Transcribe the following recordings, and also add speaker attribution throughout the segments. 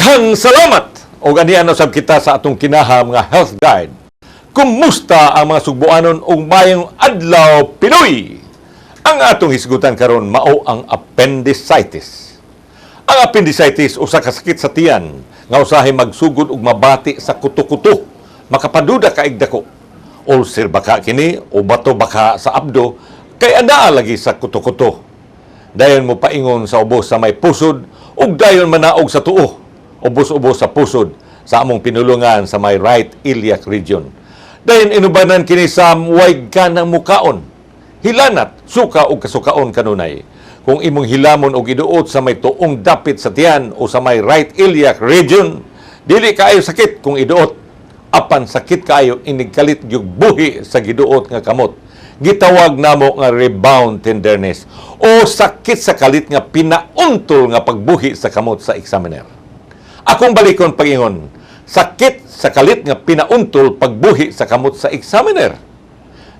Speaker 1: Daghang salamat! Og anian usab kita sa atong kinaham nga health guide. Kumusta ang mga Sugboanon ug maayong adlaw, Pinoy? Ang atong hisgutan karon mao ang appendicitis. Ang appendicitis usa ka sakit sa tiyan nga usahay magsugod og mabati sa kuto-kuto. Makapaduda kaig dako. Ulcer baka kini o bato baka sa abdo kay anaa lagi sa kuto-kuto. Dayon mo paingon sa ubos sa may pusod ug dayon manaog sa tuo. Ubos-ubos sa pusod sa among pinulungan sa may right iliac region. Dayon inubanan kini sa way ganang mukaon. Hilanat, suka ug kasukaon kanunay. Kung imong hilamon og iduot sa may tuong dapit sa tiyan o sa may right iliac region, dili kaayo sakit kung iduot. Apan sakit kaayo inigkalit gyud buhi sa giduot nga kamot. Gitawag namo nga rebound tenderness o sakit sa kalit nga pinauntol nga pagbuhi sa kamot sa examiner. Akong balikon pag-ingon, sakit sa kalit nga pinauntol pagbuhi sa kamot sa examiner.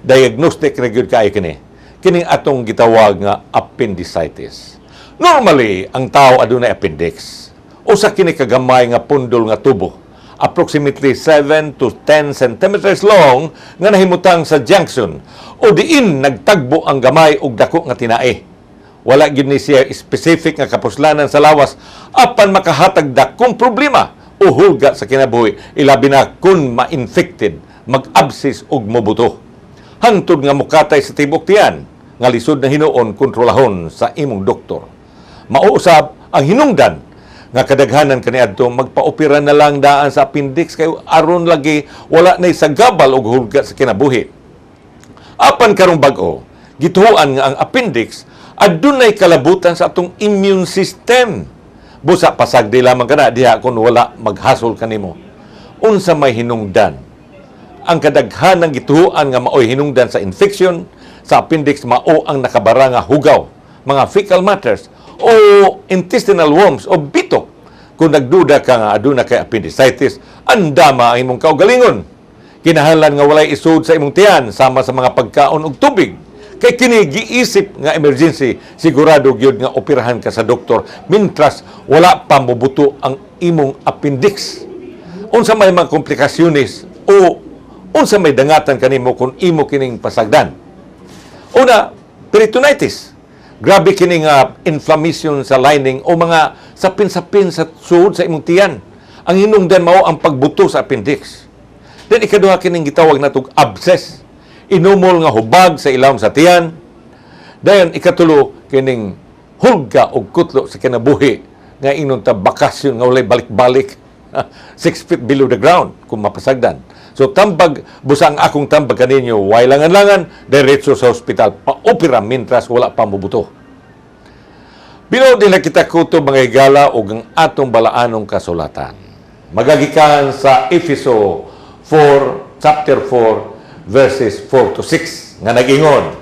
Speaker 1: Diagnostic ra gyud kaayo kini. Kining atong gitawag nga appendicitis. Normally, ang tao adunay appendix. Usa kini kagamay nga pundol nga tubo, approximately 7 to 10 centimeters long, nga nahimutang sa junction o diin nagtagbo ang gamay ug dako nga tinae. Wala gyud ni siya specific nga kapuslanan sa lawas apan makahatag dakong problema o hulga sa kinabuhi, ilabi na kun ma-infected, mag-abscess ug mobuto. Hangtod nga mukatay sa tibok tiyan nga lisod na hinuon kontrolahon sa imong doktor. Mauusab ang hinungdan nga kadaghanan kaniadto magpaopera na lang daan sa appendix kay aron lagi wala nay sagabal og hulga sa kinabuhi. Apan karong bag-o, gituohan nga ang appendix adunay kalabutan sa atong immune system. Busa pasagdi lamang kana diha kung wala maghasol kanimo. Unsa may hinungdan? Ang kadaghanang gituohan nga maoy hinungdan sa infection sa appendix mao ang nakabara nga hugaw, mga fecal matters o intestinal worms o bitok. Kung nagduda ka nga aduna kay appendicitis, andama ang imong kaugalingon. Kinahanglan nga walay isud sa imong tiyan sama sa mga pagkaon ug tubig. Kay kini giisip nga emergency, sigurado gyud nga operahan ka sa doktor mintras wala pa mobuto ang imong appendix. Unsa may mga komplikasyones o unsa may dangatan kanimo kung imo kining pasagdan? Una, peritonitis. Grabe kini nga inflammation sa lining o mga sapin-sapin sa suod sa imong tiyan. Ang hinungdan mao ang pagbuto sa appendix. Then ikaduha, kining gitawag natog abscess. Inumol nga hubag sa ilawom sa tiyan. Dayon ikatulo, kining hulga og kutlo sa kinabuhi nga ingnon ta bakasyon nga walay balik-balik. 6 feet below the ground kung mapasagdan. So tambag, busa ang akong tambag kaninyo, way langan-langan, diretso sa hospital, pa-opera mintras wala pa mobuto. Binuod nila kita kutob, mga higala, ug ang atong balaanong kasulatan. Magagikan sa Efeso 4, chapter 4, verses 4 to 6, nga nag-ingon,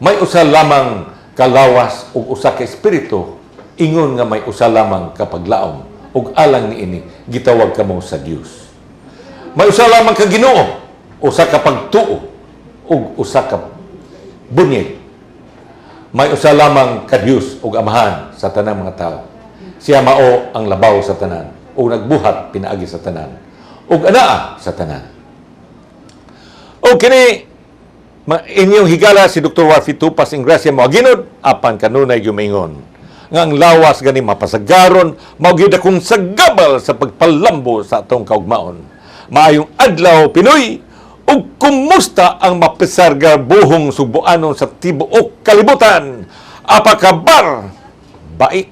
Speaker 1: "May usa lamang kalawas ug usa ka espiritu, ingon nga may usa lamang ka paglaom, ug alang niini gitawag kamo sa Dios. May usa lamang ka Ginoo, usa ka pagtuo, ug usa ka bunyag. May usa lamang ka Dios ug Amahan sa tanang mga tao. Siya mao ang labaw sa tanan ug nagbuhat pinaagi sa tanan ug anaa sa tanan." O kini inyong higala si Dr. Warfi Tupas Ingracia moaginod, apan kanunay gumingon nga ang lawas gani mapasagaron mao gyud akong sagabal sa pagpalambo sa atong kaugmaon. Maayong adlaw, Pinoy, ug kumusta ang mapisarga buhong Sugboanon sa tibuok kalibutan? Apa kabar? Baik.